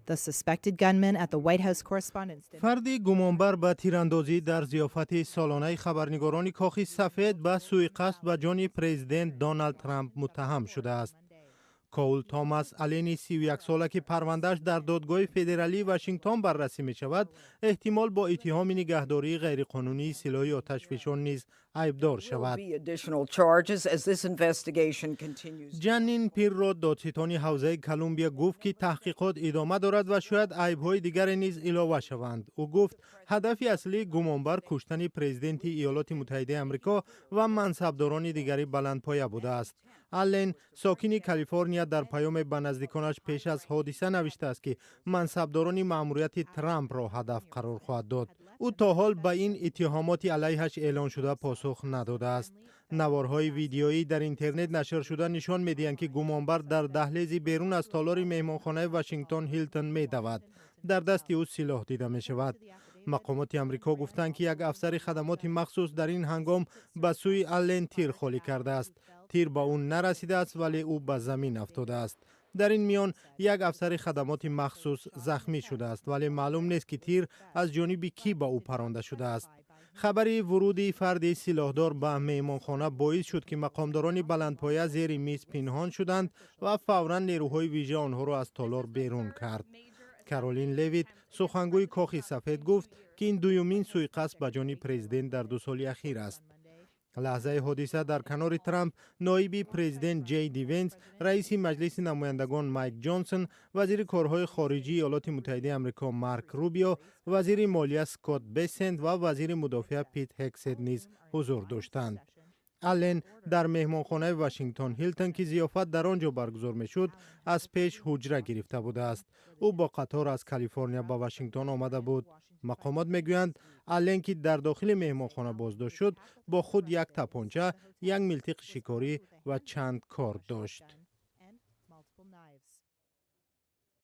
The suspected gunman at the White House Correspondents' Dinner. Фарди гумонбар ба тирандозӣ дар зиёфати солонаи хабарнигорони Кохи Сафед ба сӯиқасд ба ҷони президент Доналд Трамп муттаҳам шудааст. Коул Томас Алени 31-сола, ки парвандааш дар додгоҳи федералии Вашингтон баррасӣ мешавад, эҳтимол бо иттиҳоми нигаҳдории ғайриқонунии силоҳи оташфишон низ айбдор шавад. Be additional charges as this investigation continues. Ҷанин Пирро, додситони ҳавзаи Колумбия, гуфт, ки таҳқиқот идома дорад ва шояд айбҳои дигаре низ илова шаванд. Ӯ гуфт, ҳадафи аслии гумонбар куштани президенти Иёлоти Муттаҳидаи Амрико ва мансабдорони дигари баландпоя будааст. Аллен, сокини Калифорния, дар паёме ба наздиконаш пеш аз ҳодиса навиштааст, ки мансабдорони маъмурияти Трампро ҳадаф қарор хоҳад дод. Ӯ то ҳол ба ин иттиҳомоти алайҳаш эълоншуда посух надодааст. Наворҳои видеоӣ дар интернет нашршуда нишон медиҳанд, ки гумонбар дар даҳлези берун аз толори меҳмонхонаи Вашингтон Ҳилтон медавад. Дар дасти ӯ силоҳ дида мешавад. Мақомоти Амрико гуфтанд, ки як афсари хадамоти махсус дар ин ҳангом ба сӯи Аллен тир холӣ кардааст. Тир ба ӯ нарасидааст, вале ӯ ба замин афтодааст. Дар ин миён як афсари хадамоти махсус захмӣ шудааст, вале маълум нест, ки тир аз ҷониби кӣ ба ӯ паронда шудааст. Хабари вуруди фарди силоҳдор ба меҳмонхона боис шуд, ки мақомдорони баландпоя зери миз пинҳон шуданд ва фавран нерӯҳои вижа онҳоро аз толор берун кард. Каролин Левит, сухангӯи Кохи Сафед, гуфт, ки ин дуюмин сӯиқасд ба ҷони президент дар 2 соли ахир аст. Лаҳзаи ҳодиса дар канори Трамп ноиби президент Ҷей Ди Венс, раиси Маҷлиси намояндагон Майк Ҷонсон, вазири корҳои хориҷии Иёлоти Муттаҳидаи Амрико Марк Рубио, вазири молия Скотт Бессент ва вазири мудофиа Пит Ҳегсет низ ҳузур доштанд. Аллен дар меҳмонхонаи Вашингтон Ҳилтон, ки зиёфат дар он ҷо баргузор мешуд, аз пеш ҳуҷра гирифта будааст. Ӯ бо қатор аз Калифорния ба Вашингтон омада буд. Мақомот мегӯянд, Аллен, ки дар дохили меҳмонхона боздошт шуд, бо худ як тапонча, як милтиқи шикорӣ ва чанд корд дошт.